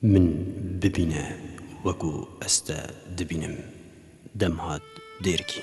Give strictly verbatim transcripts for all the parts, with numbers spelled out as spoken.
Min bibîne wekû ez te dibînim. Dem hat dêrkî.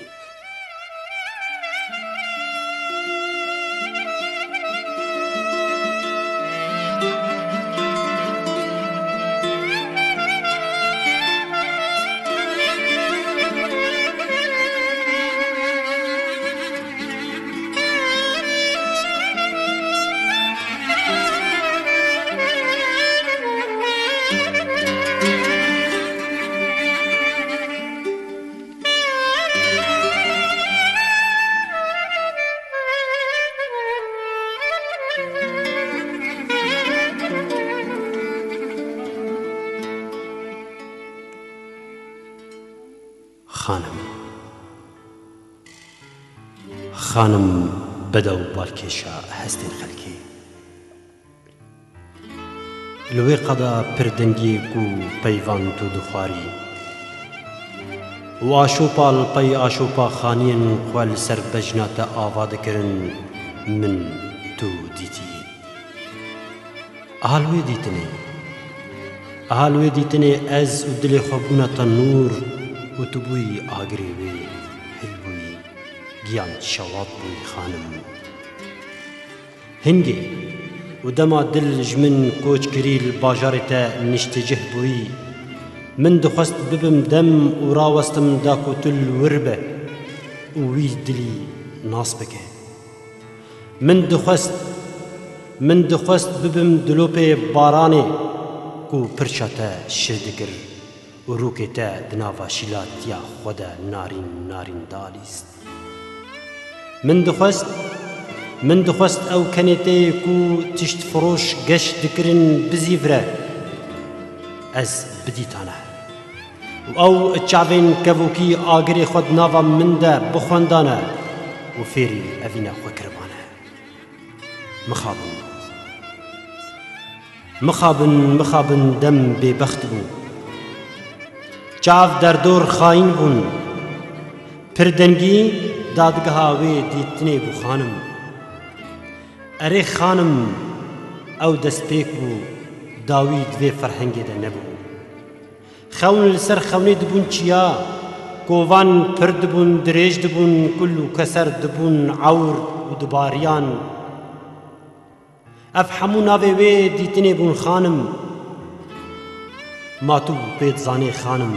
Xanim. Xanim, bedew balkêşa hestên xelkê. Li wê qada pirdengiyê ku peyvan tu dixwarî û aşopa li pey aşopa xaniyên xwe li ser bejna te ava dikirin, min tu dîtî. Aha li wê dîtinê, aha li wê dîtinê ez û dilê xwe bûne tenûr û tu bûyî agirê wê, hil bûyî, giyan şewat bûyî, xanim. Hingê û dema dil ji min koç kirî, li bajarê te niştecih bûyî. Min dixwest bibim dem û rawestim da ku tu li wir be û wî dilî nas bike. Min dixwest, min dixwest bibim dilopê baranê ku pirça te şil dikir û rûkê te di nava şîlatiya xwe de narîn narîn dalîst. Min dixwest, min dixwest ew kenêteyê ku tiştfiroş geş dikirin bizîvire, ez bidîtane. Û ew çavên kevokî agirê xwe di nava min de bixwendane û fêrî evîna xwe kiribane. Mixabin. Mixabin, mixabin, dem bêbext bû. Çav derdor xayîn bûn. Pirdengî dadgeha wê dîtinê bû, xanim. Erê, xanim, ew destpêk bû, dawî di vê ferhengê de nebû. Xewn li ser xewnê dibûn çiya, kovan pir dibûn, dirêj dibûn, kul û keser dibûn ewr û dibariyan. Ev hemû navê wê dîtinê bûn, xanim. Ma tu pê dizanê, xanim.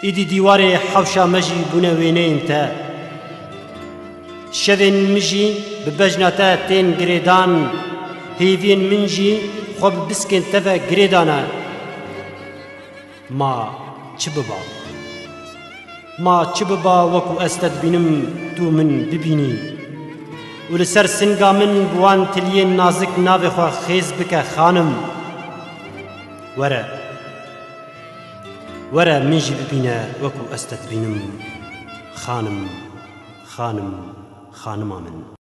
Îdî dîwarê hewşa me jî bûne wêneyên te. Şevên min jî bi bejna te tên girêdan, hêviyên min jî xwe bi biskên te ve girêdane. Ma çi biba? Ma çi biba, wekû ez te dibînim, tu min bibînî û li ser singa min bi wan tiliyên nazik navê xwe xêz bike, xanim. Were, were min jî bibîne, wekû ez te dibînim, xanim, xanim, xanima min.